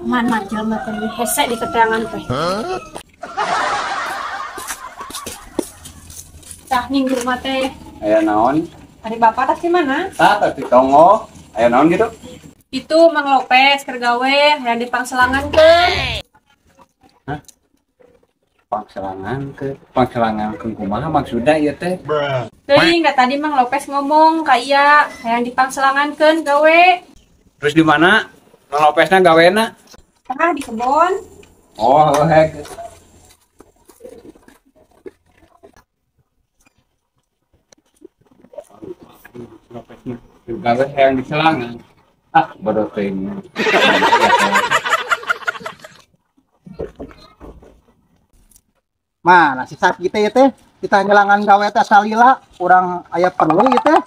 Mana jelema teh hese di keterangan teh. Tah ning di rumah teh. Aya naon? Ari bapak tah di mana? Tah tah di tonggo. Aya naon gitu? Itu Mang Lopez keur gawe hayang dipangselangankeun. Hah? Pangselangankeun? Pangselangankeun kumaha maksudna ieu teh? Teuing da tadi Mang Lopez ngomong ka iya hayang dipangselangankeun gawe. Terus di mana Mang Lopezna gawena? Tah di kebon. Oh, hek. Lopezna gawe hayang diselangan. Ah, bodoh teuing. Mana si sapi teh teh kita nyelangan gawe teh salila urang aya perlu ieu teh.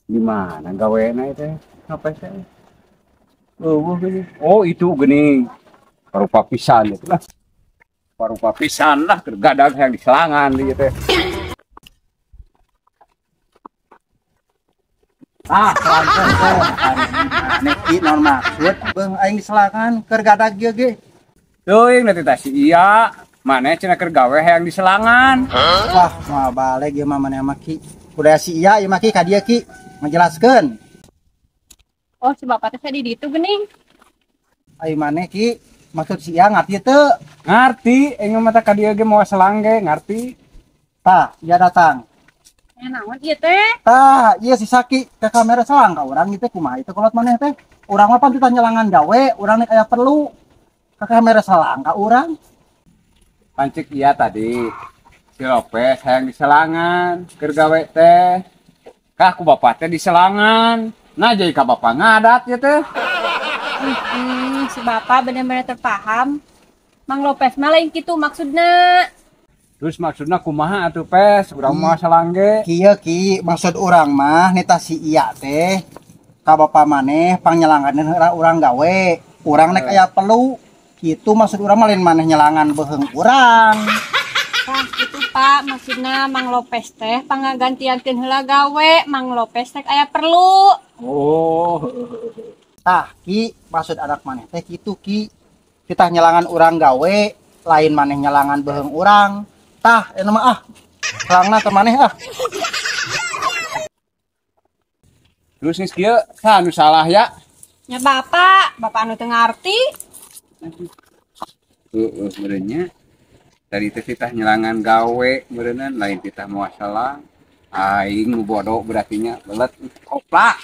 Di mana gawena teh? Apa teh? Oh, gini. Oh, itu gini. Parupa pisan itu lah. Parupa pisan lah tergadang yang diselangan ieu teh. Ah, selangkeun teh. Neki naon maksud beuh aing diselangan keur gadag ieu ge. Teuing nanti teh si iya, maneh cenah keur gawe hayang diselangan. Wah, moal baleg ieu mah maneh mah ki. Kuda si iya ieu mah ki ka dieu ki ngajelaskeun. Oh, si bapak teh di ditu geuning. Ai maneh ki maksud si iya ngarti teu? Ngarti, aing mah teh ka dieu ge moal selang ge, ngarti. Tah, iya datang. Ya naon ieu teh? Tah, ieu si Saki ke kamera selang ka urang ieu teh kumaha ieu kolot maneh teh? Urang mah pan titah nyelangan gawe, urang nek aya perlu ke kamera selang ka urang. Pancik iya tadi. Si Lopez hayang diselangan keur gawe teh. Kah ku bapak teh diselangan. Nah jadi ka bapak ngadat ieu teh. Si bapak bener-bener terpaham. Mang Lopez mah lain kitu maksudna. Terus maksudna kumaha atuh Pes, urang mah selang ge. Kieu ki maksud urang mah nita si iya teh ka bapa maneh pangnyelangkeun heula urang gawe, urang nek aya perlu kitu maksud urang mah lain maneh nyelangan beuheung urang. Tah kitu Pak, maksudna Mang Lopez teh pangagantiankeun heula gawe, Mang Lopez teh aya perlu. Oh. Tah ki maksud anak maneh teh kitu ki. Kita nyelangan urang gawe, lain maneh nyelangan beuheung urang. Tah, eta mah ah. Selangna teh maneh ah. Terus geus kieu, saha anu salah ya? Nya bapak, bapak anu teu ngarti. Heeh, meureun nya. Tadi teh titah nyelangan gawe meureunna lain titah moal selang. Aing nu bodoh berarti nya belet koplak.